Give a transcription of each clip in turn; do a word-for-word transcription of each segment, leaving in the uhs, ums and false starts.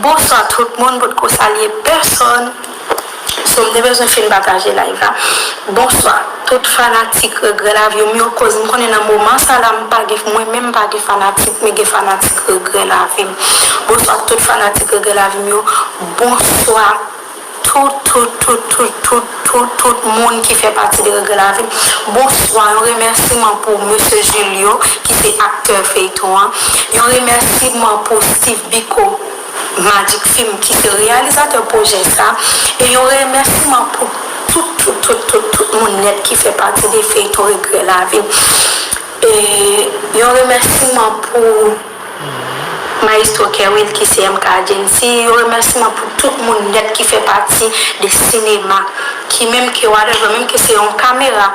Bonswa tout moun, m potko salye pèsòn. So, m te bezwen fin pataje live la. Bonswa tout fanatik Regrè Lavi m yo, koz m konnen nan moman sa la, m pa gen, mwen menm m pa gen fanatik, men gen fanatik Regrè Lavi m. Bonswa tout fanatik Regrè Lavi m yo. Bonswa tout, tout, tout, tout, tout, tout, tout moun ki fè pati de Regrè Lavi m. Bonswa, yon remèsiman pou Mesye Julio, ki se aktè feyton an. Yon remèsiman pou Steve Biko, Magic Film, ki se reyalizatè pwojè sa. E yon remèsiman pou tout, tout, tout, tout, tout moun nèt ki fè pati de feyton Regrè Lavi m. E yon remèsiman pou Maestro Kerwin ki se M K Agency, yon remèsiman pou tout moun nèt ki fè pati de sinema, ki menm ke whatever, menm ke se yon kamera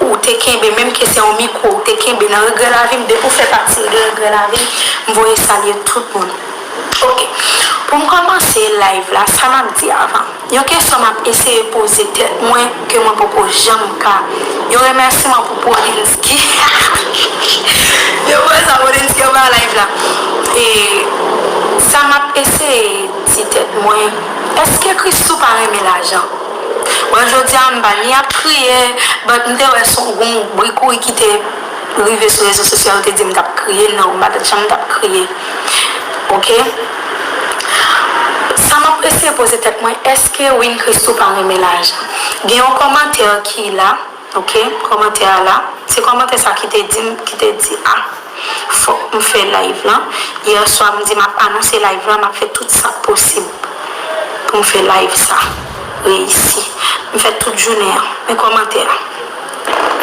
ou te kenbe, menm ke se yon mikwo ou te kenbe nan Regrè Lavi m, depi w fè pati de Regrè Lavi m, m voye salye tout moun. Ok. Pou m kòmanse live la, sa m ap di avan. Yon kesyon m ap eseye poze tèt mwen ke mwen poko janm ka. Yon remèsiman pou Polinsky. Yo wè sa Polinsky anba live la. E sa m ap eseye di tèt mwen, èske Christoo pa renmen lajan? Bon, jodi a m pa ni ap kriye, but m te wè se yon bri kouri ki te rive sou rezo sosyo, yo te di m t ap kriye, no, m pa t janm t ap kriye. Ok? Sa m ap eseye poze tèt mwen, èske Win Christoo pa renmen lajan? Gen yon kòmantè ki la, ok? Kòmantè a la. Se kòmantè sa ki te di m, ki te di, a, fòk m fè live lan. Yè swa m di m ap anonse live lan, m ap fè tout sa k posib pou m fè live sa reyisi. M fè tout jounen an. Men kòmantè a.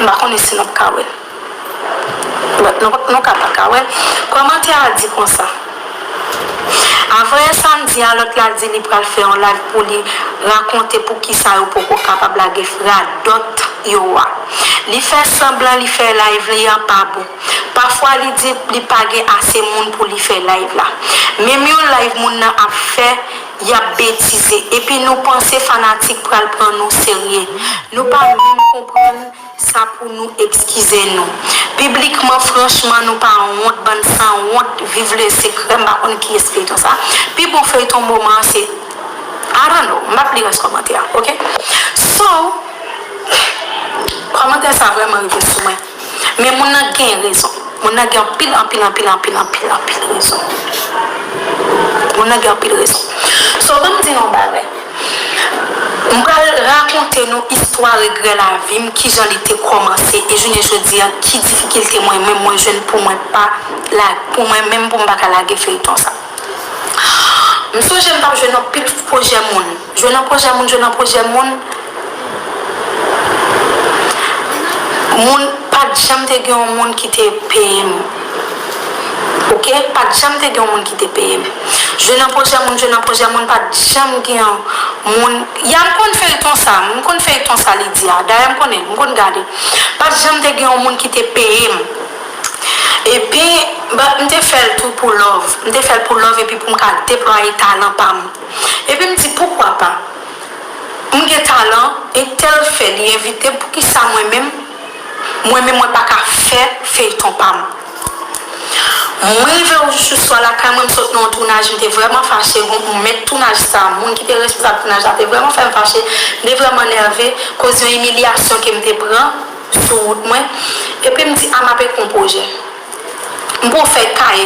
M pa konnen si n ap ka wè l. But nou, nou ka pa ka wè l. Kòmantè a di konsa. Avan yè samdi a, lòt la di li pral fè yon live pou li rakonte poukisa yo poko kapab lage radòt yo a. Li fè sanblan, li fè live li an pa bon. Pafwa li di li pa gen ase moun pou li fè live la. Menm yon live moun nan ap fè, y ap betize. Epi nou panse fanatik pral pran nou serye. Nou pa menm konprann sa pou nou ekskize nou. Piblikman, franchman, nou pa wont, bann sanwont, viv le sekrè, m pa konn kiyès feyton sa. Pi bon feyton moman an se, I don't know, m ap li rès kòmantè a, ok? So, kòmantè sa vrèman rive sou mwen. Men moun nan gen rezon. Moun nan gen anpil, anpil, anpil, anpil, anpil, anpil rezon. Moun nan gen anpil rezon. So, ban m di nou yon bagay. M pral rakonte nou istwa Regrè Lavi m, kijan li te kòmanse, e jounen jodi a, ki difikilte mwen menm mwen jwenn pou mwen pa la, pou mwen menm pou m pa ka lage feyton sa. M sonje m t ap jwe nan pil pwojè moun. Jwe nan pwojè moun, jwe nan pwojè moun. Moun, pa t janm te gen yon moun ki te peye m. Ok? Pa t janm te gen yon moun ki te peye m. Jwe nan pwojè moun, jwe nan pwojè moun, pa t janm gen yon moun. Ya m konn feyton sa, m konn feyton sa, Lydia. Dayè, m konnen, m konn gade. Pa t janm te gen yon moun ki te peye m. Epi, but, m te fè l tou pou love. M te fè l pou love epi pou m ka deplwaye talan pa m. Epi m di, poukwa pa? M gen talan, entèl fè, li envite m, poukisa mwen menm, mwen menm, mwen pa ka fè feyton pa m? Mwen rive yon jou swa lakay mwen, m sot nan yon tounaj, m te vrèman fache, bon, mèt tounaj sa, moun ki te responsab tounaj la, te vrèman fè m fache, m te vrèman nève, koz yon imilyasyon ke m te pran sou wout mwen. Epi m di, a, m ap ekri yon pwojè. M pou fè kay,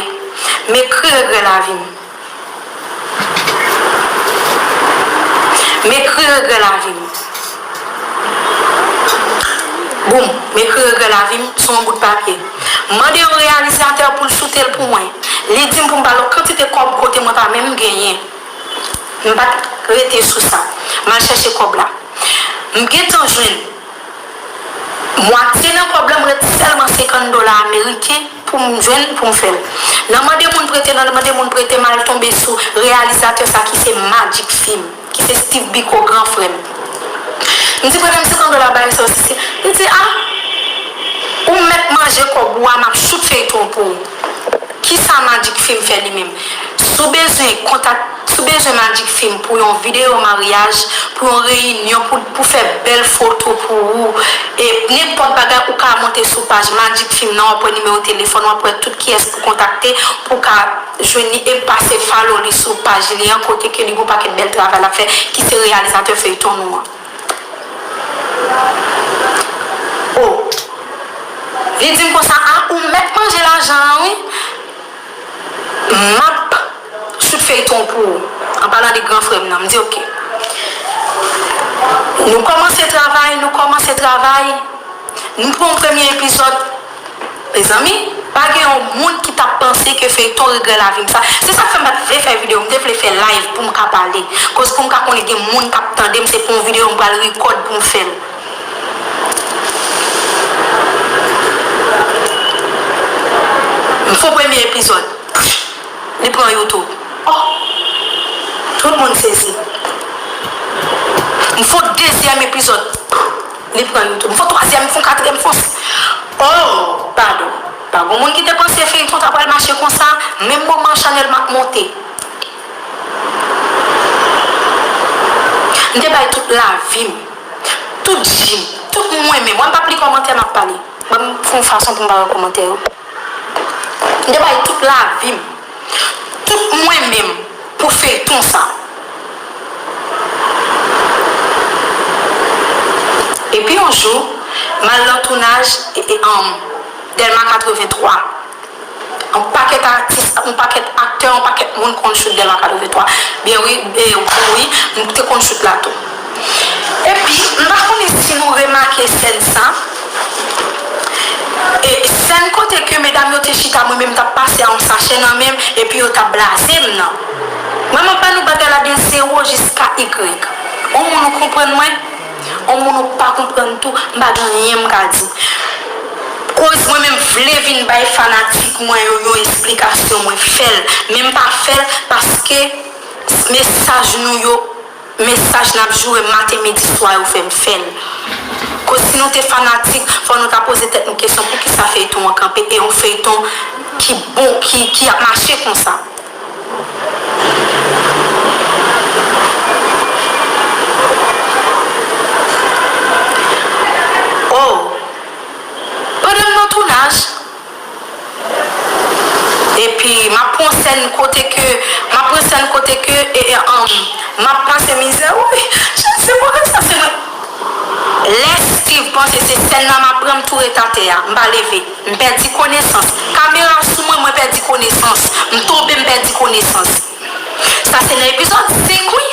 m ekri Regrè Lavi m. M ekri Regrè Lavi m. Boum, m ekri Regrè Lavi m sou yon bout papye. M mande yon reyalizatè pou l soute l pou mwen. Li di m pou m ba l yon kantite kòb kote mwen pa menm genyen. M pa t rete sou sa. M al chèche kòb la. M gentan jwenn mwatye nan kòb la, m ret sèlman senkant dola ameriken pou m jwenn, pou m fè l. Nan mande moun prete, nan mande moun prete, m al tonbe sou reyalizatè sa ki se Magic Film, ki se Steve Biko, gran frè m. M di, "Prete m senkant dola, bagay sa yo, si se." Li di, "A, ou mèt manje kòb ou a, m ap chout feyton pou ou." Kisa Magic Film fè li menm? Si w bezwen kontak, si w bezwen Magic Film pou yon videyo maryaj, pou yon reyinyon, pou, pou fè bèl foto pou ou, e nenpòt bagay, ou ka monte sou paj Magic Film nan, w ap wè nimewo telefòn, w ap wè tout kiyès pou kontakte, pou w ka jwenn li e pase follow li sou paj li an, kote ke li gen yon pakèt bèl travay l ap fè, ki se reyalizatè feyton nou an. Oh! Li di m konsa, "A, ou mèt manje lajan an, wi." M ap shoot feyton pou ou. An palan de gran frè m nan, m di, "Oke." Nou kòmanse travay, nou kòmanse travay. Nou pran yon premye epizòd. Mezanmi, pa gen yon moun ki t ap panse ke feyton Regrè Lavi m sa. Se sa k fè m pa t vle fè videyo, m te vle fè live pou m ka pale. Koz pou m ka konnen gen moun k ap tande m, se pou yon videyo m pral record pou m fè l. M fè premye epizòd. Li pran YouTube. Oh! Tout moun sezi. M fè dezyèm epizòd. Li pran YouTube. M fè twazyèm, m fè katriyèm, m fè. Oh! Padon. Pa gen moun ki te panse feyton ta pral mache konsa. Menm moman Chanèl m ap monte. M te bay tout lavi m. Tout ji m. Tout mwen menm. Mwen m p ap li kòmantè, m ap pale. Ban m fè yon fason pou m pa wè kòmantè yo. M te bay tout lavi m, tout mwen menm pou feyton sa. Epi yon jou, m al nan tounaj, e, e, um, Dèlma katrevenntwa. Yon pakèt atis, yon pakèt aktè, yon pakèt moun konn shoot Dèlma katrevenntwa. Byen wi, e, wi, m te konn shoot la tou. Epi, m pa konnen si nou remake sèn sa. E sèn kote ke medam yo te chita, mwen menm t ap pase a yon sachè nan men m, epi yo t ap blaze m nan. Mwen, m ap ba nou bagay la de zewo jiska igrèk. On moun ou konprann mwen? On moun ou pa konprann tou, m pa gen anyen m ka di. Koz mwen menm vle vin bay fanatik mwen yo yon esplikasyon, mwen fè l. Men m pa fè l paske mesaj nou yo, mesaj n ap joure maten, midi, swa yo fè m fè l. Koz si nou te fanatik, fò nou ta poze tèt nou kesyon poukisa feyton an kanpe e yon feyton ki bon, ki, ki ap mache konsa. Oh! Pandan m nan tounaj, epi m ap pran sèn kote ke, m ap pran sèn kote ke, e, e, um, m ap pase mizè, wi. Jan se mwen sa, se mwen. Lè Steve panse se sèn nan m ap pran, m tou ret atè a, m pa leve. M pèdi konesans. Kamera sou mwen, mwen pèdi konesans. M tonbe, m pèdi konesans. Sa se nan epizòd senk, wi.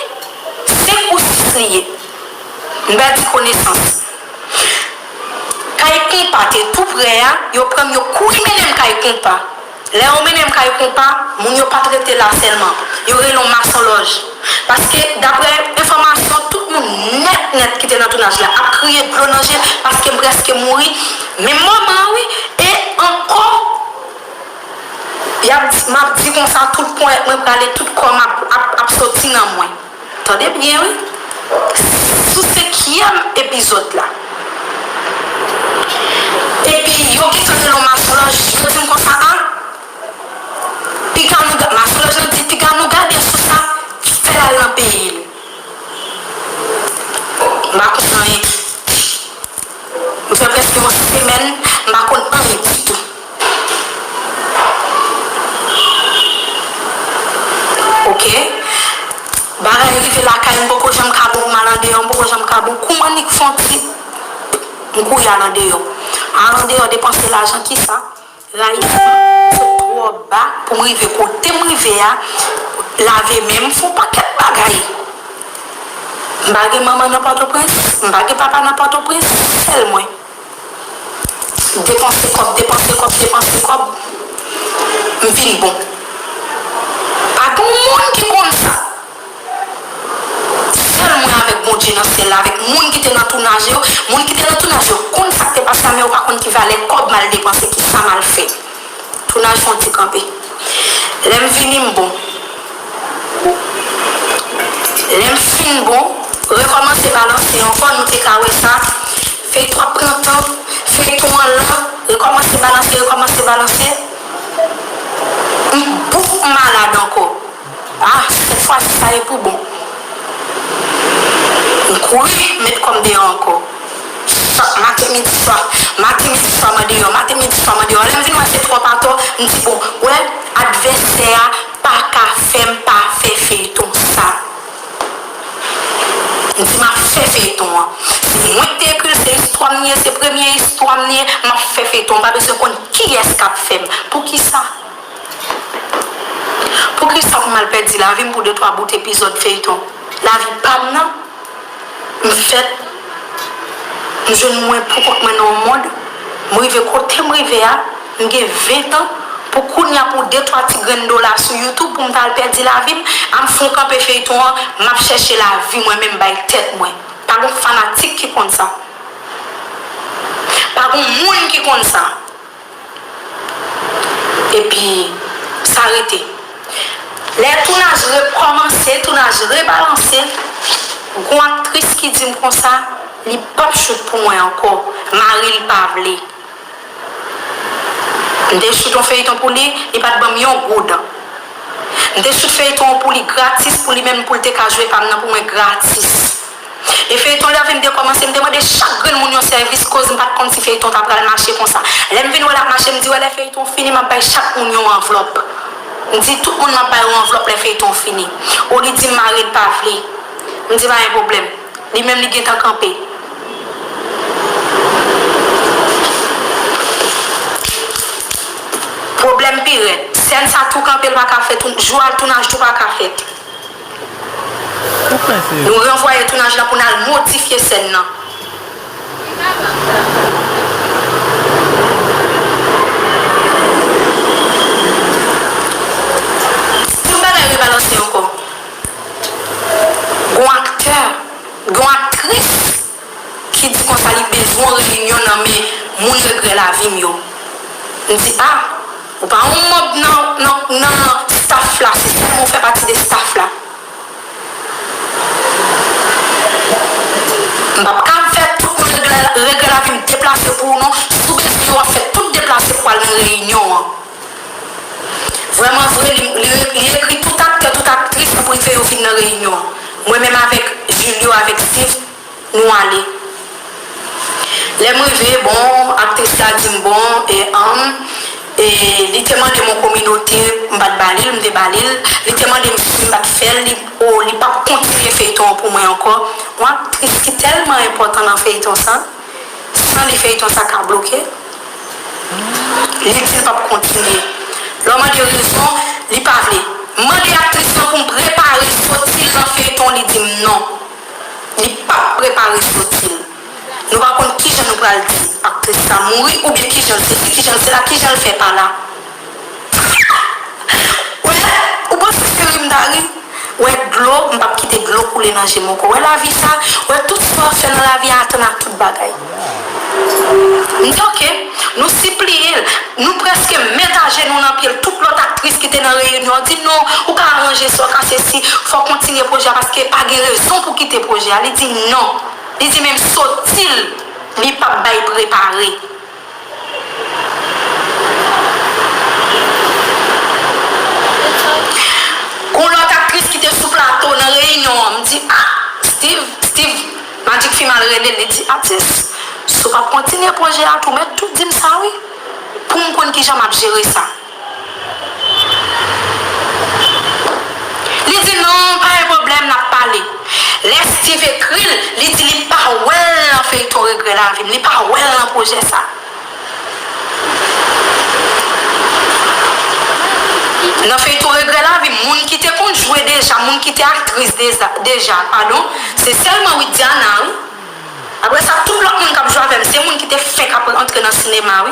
Senk ou sis li ye. M pèdi konesans. Kay konpa te tou prè a, yo pran m, yo kouri mennen m kay konpa. Lè yo mennen m kay konpa, moun yo pa t rete la sèlman. Yo rele yon masonlòj. Paske, daprè enfòmasyon tout moun nèt nèt ki te nan tounaj la ap kriye dlo nan je paske m prèske mouri. Men moman an, wi, e ankò, y ap di, m ap di konsa, tout ponyèt mwen prale, tout kò m ap, ap, ap soti nan mwen. Tande byen, wi. Sou senkyèm epizòd la. Epi, yo gentan rele yon masonlòj, yo di m konsa, a, piga nou ga-, masonlòj lan di, piga nou gade sou sa, fè l al nan peyi l. M pa konn anyen. M fè prèske yon semèn, m pa konn anyen ditou. Oke. Bagay rive lakay, m poko janm ka bon pou m al andeyò, m poko janm ka bon. Kou m annik fè yon ti, m kouri al andeyò. Al andeyò, depanse lajan, kisa? Rayisman, sot twò ba pou m rive kote m rive a, lave men m, fè yon pakèt bagay. M pa gen manman nan Pòtoprens, m pa gen papa nan Pòtoprens, sèl mwen. Depanse kòb, depanse kòb, depanse kòb, m vin bon. Pa gen moun ki konn sa. Sèl mwen avèk Bondye nan syèl la, avèk moun ki te nan tounaj yo. Moun ki te nan tounaj yo konn sa k te pase a, men yo pa konn ki valè kòb m al depanse, ki sa m al fè. Tounaj fè yon ti kanpe. Lè m vini, m bon. Lè m fin bon, rekòmanse balanse ankò, nou te ka wè sa. Feyton ap pran tan, feyton an lan, rekòmanse balanse, rekòmanse balanse. M bout, m malad ankò. Fwa sa e pou bon. M kouri, met kò m deyò ankò. Chak maten, midi, swa. Maten, midi, swa, m andeyò. Maten, midi, swa, m andeyò. Lè m vin wè se twòp atò, m di, bon, wè, advèsè a pa ka fè m pa fè feyton sa. M di, m ap fè feyton an. Se mwen ki te ekri l, se istwa m li ye, se premye istwa m li ye, m ap fè feyton. M pa bezwen konn kiyès k ap fè m. Poukisa? Poukisa pou m al pèdi lavi m pou de twa bout epizòd feyton? Lavi pa m nan, m fèt, m jwenn mwen pou kont mwen nan yon mond, m rive kote m rive a, m gen ven tan, pou kounye a pou de twa ti grenn dola sou YouTube pou m ta al pèdi lavi m, a m fè yon kanpe feyton an, m ap chèche lavi mwen menm bay tèt mwen. Pa gon fanatik ki konn sa. Pa gon moun ki konn sa. Epi, sa rete. Lè tounaj rekòmanse, tounaj rebalanse, gon aktris ki di m konsa, li p ap chout pou mwen ankò, mari l pa vle. M te chout yon feyton pou li, li pa t ban m yon goud. M te chout feyton an pou li gratis, pou li menm pou l te ka jwe pa m nan pou mwen gratis. E feyton la vin dekòmanse, m te mande chak grenn moun yon sèvis, koz m pa t konn si feyton ta pral mache konsa. Lè m vin wè l ap mache, m di, wè, lè feyton fini, m ap bay chak moun yon anvlòp. M di tout moun m ap bay yon anvlòp lè feyton fini. O, li di m mari l pa vle. M di pa gen pwoblèm. Li menm li gentan kanpe. Pwoblèm pi rèd. Sèn sa tou kanpe, l pa ka fèt. Jou a tounaj tou pa ka fèt. Nou ranvwaye tounaj la pou n al modifye sèn nan. Tout bagay rebalanse ankò. Gon aktè, gon aktris ki di konsa li bezwen reyinyon nan men moun regrè lavi m yo. M di, a, ou pa yon manm nan, nan, nan staff la, se sèlman ou fè pati de staff la. M p ap ka fè tout moun regrè, regrè lavi m deplase pou ou non. Si w bezwen yo, w ap fè tout deplase pou al nan reyinyon an. Vrèman vre, li, li, li ekri tout aktè, tout aktris pou l fè yo vin nan reyinyon an. Mwen menm avèk Julio, avèk Steve, nou ale. Lè m rive, bon, aktris la di m, bon, e, anm, e, li te mande m yon kominote, m pa t ba li l, m te ba li l. Li te mande m si m pa t fè l, li, o, li p ap kontinye feyton an pou mwen ankò. Yon aktris ki tèlman enpòtan nan feyton sa, san li feyton sa ka bloke. Li di l p ap kontinye. Lè w mande rezon, li pa vle. Mande aktris lan pou m prepare soti l nan feyton, li di m non. Li p ap prepare soti l. Nou pa konn kijan nou pral di aktris sa mouri oubyen kijan l sezi, kijan l sela, kijan l fè pa la. Wè, ou panse se ri m ta ri? Wè dlo, m p ap kite dlo koule nan je m ankò. Wè lavi sa, wè tout sa w ap fè nan lavi a atann ak tout bagay. M di, oke, nou sipliye l, nou prèske met ajenou nan pye l. Tout lòt aktris ki te nan reyinyon an di, non, ou ka aranje sa w ka sesi, fò w kontinye pwojè a, paske pa gen rezon pou kite pwojè a. Li di non. Li di menm soti l, li p ap bay prepare. Gon lòt aktris ki te sou plato nan reyinyon an, m di, a, Steve, Steve, Magic Film al rele l, li di, atis, si w p ap kontinye pwojè a tou, mèt tou di m sa wi, pou m konn kijan m ap jere sa. Li di, non, pa gen pwoblèm, n ap pale. Lè Steve ekri l, li di li pa wè l nan feyton Regrè Lavi m, li pa wè l nan pwojè sa. Nan feyton Regrè Lavi m, moun ki te konn jwe deja, moun ki te aktris deja, deja, padon, se sèlman Widiana, wi. Apre sa, tout lòt moun k ap jwe avè m, se moun ki te fèk ap antre nan sinema, wi.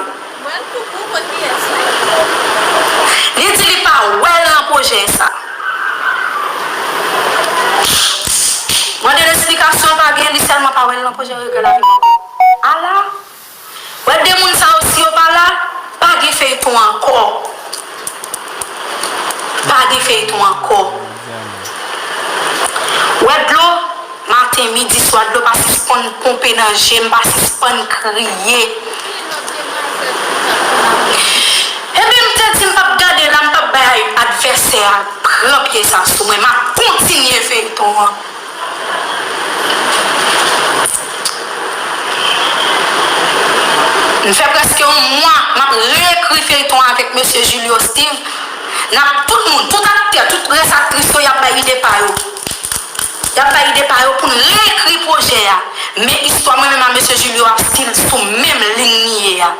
Li di li pa wè l nan pwojè sa. Mande l esplikasyon, l pa gen, li sèlman pa wè l nan pwojè Regrè Lavi m ankò. Ala! Wè de moun sa yo, si yo pa la, pa gen feyton ankò. Pa gen feyton ankò. Wè dlo, maten, midi, swa, dlo pa sispann ponpe nan je m, pa sispann kriye. Epi m te di m p ap gade la, m p ap bay advèsè a Gran pye sa sou mwen, m ap kontinye feyton an. M fè prèske yon mwa m ap reekri feyton an avèk mesye Julio Steve. N ap, tout moun, tout aktè, tout rès aktris yo, y ap bay ide pa yo. Y ap bay ide pa yo pou n reekri pwojè a. Men istwa mwen menm a mesye Julio ap still sou menm liy li ye a.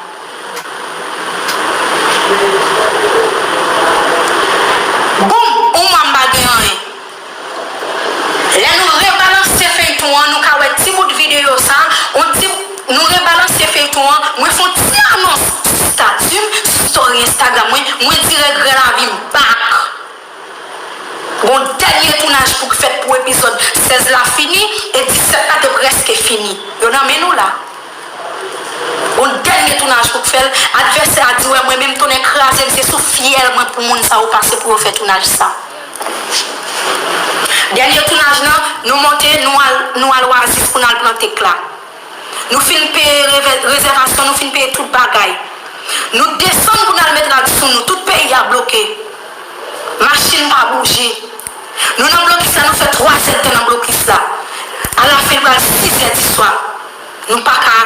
Boum! Yon mwa m pa gen anyen. Lè nou rebalanse feyton an, nou ka wè ti bout videyo sa, yon ti, nou rebalanse feyton an, mwen fè yon ti anons sou stati m, sou story Instagram mwen, mwen di regrè lavi m back. Gon dènye tounaj pou k fèt pou epizòd sèz la fini, e disèt la te prèske fini. Yo nan men nou la. Gon dènye tounaj pou k fèt. Advèsè a di, wè, mwen menm tonnè kraze m, se sou fyèl mwen pou moun sa yo pase pou yo fè tounaj sa. Dènye tounaj lan, nou monte, nou al, nou al Oasis pou n al pran tek la. Nou fin peye reve-, rezèvasyon, nou fin peye tout bagay. Nou desann pou n al met rad sou nou, tout peyi a bloke. Machin pa bouje. Nou nan blokis la, nou fè twa zèdtan nan blokis la. Alafen, li pral sis zè di swa. Nou pa ka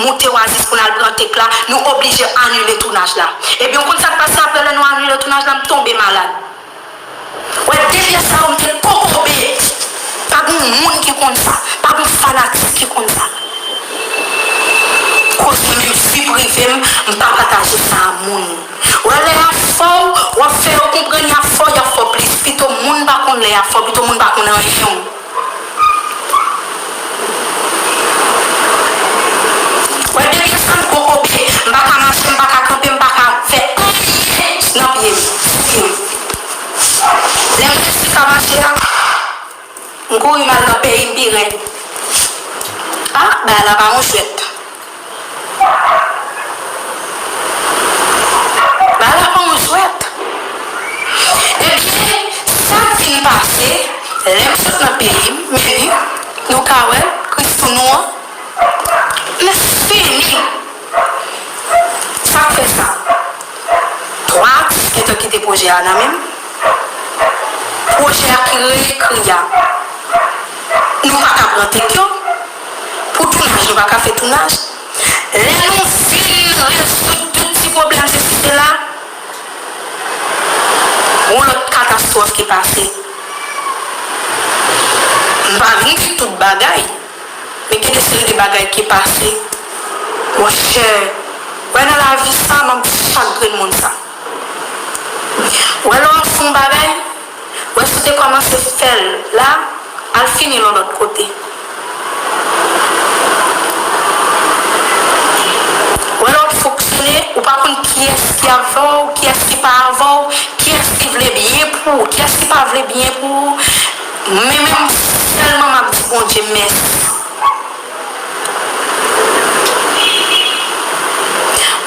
moute Oasis pou n al pran tek la, nou oblije anile tounaj la. Ebyen, ou konn sa k pase apre lè nou anile tounaj la, m tonbe malad. Wè, de pye sa yo, m te kokobe. Pa gen moun ki konn sa. Pa gen fanatik ki konn sa. Koz mwen menm, vi prive m, m pa pataje sa a moun. Wè, lè y ap fè w, w ap fè yo konprann y ap fè w, y ap fè w plis. Pito moun pa konn lè y ap fè w, pito moun pa konn anyen w. Wè, depi sa m kokobe, m pa ka mache, m pa ka kanpe, m pa ka fè anyen nan pye m, sou pye m. Lè m resi ka mache a, m kouri m al nan peyi m pi rèd. Ah, bagay la pa yon jwèt. Bagay la pa yon jwèt. Ebyen, sa k vin pase, lè m sot nan peyi m, men li, nou ka wè, Christounou an, men fini. Sa k fè sa? Twa atis gentan kite pwojè a nan men m. Pwojè a ki reekri a, nou pa ka pran tek yo. Pou tounaj, nou pa ka fè tounaj. Lè nou fin rezoud tout ti pwoblèm sesi sela, yon lòt katastwòf ki pase. M pa vin di tout bagay, men gen de seri de bagay ki pase. Monchè, wè nan lavi sa, m ap di chak grenn moun sa. Wè lè w ap fè yon bagay, wè si w te kòmanse fè l la, al fini l yon lòt kote. Wè lè w ap fonksyone, ou pa konn kiyès ki avè w, kiyès ki pa avè w, kiyès ki vle byen pou ou, kiyès ki pa vle byen pou ou. Men menm sèlman m ap di Bondye mèsi.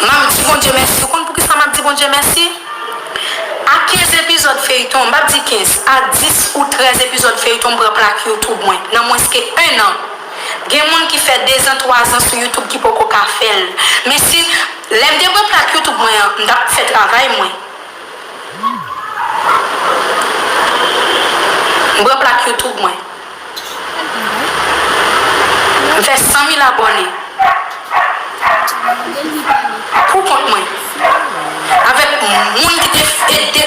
M ap di Bondye mèsi. Ou konn poukisa m ap di Bondye mèsi? A kenz epizòd feyton, m p ap di kenz, a dis ou trèz epizòd feyton, m pran plak YouTube mwen nan mwens ke en an. Gen moun ki fè dezan, twazan sou YouTube ki poko ka fè l. Men si, lè m te pran plak YouTube mwen an, m t ap fè travay mwen. M pran plak YouTube mwen. M fè san mil abòne. Pou kont mwen. Avèk moun ki te ede,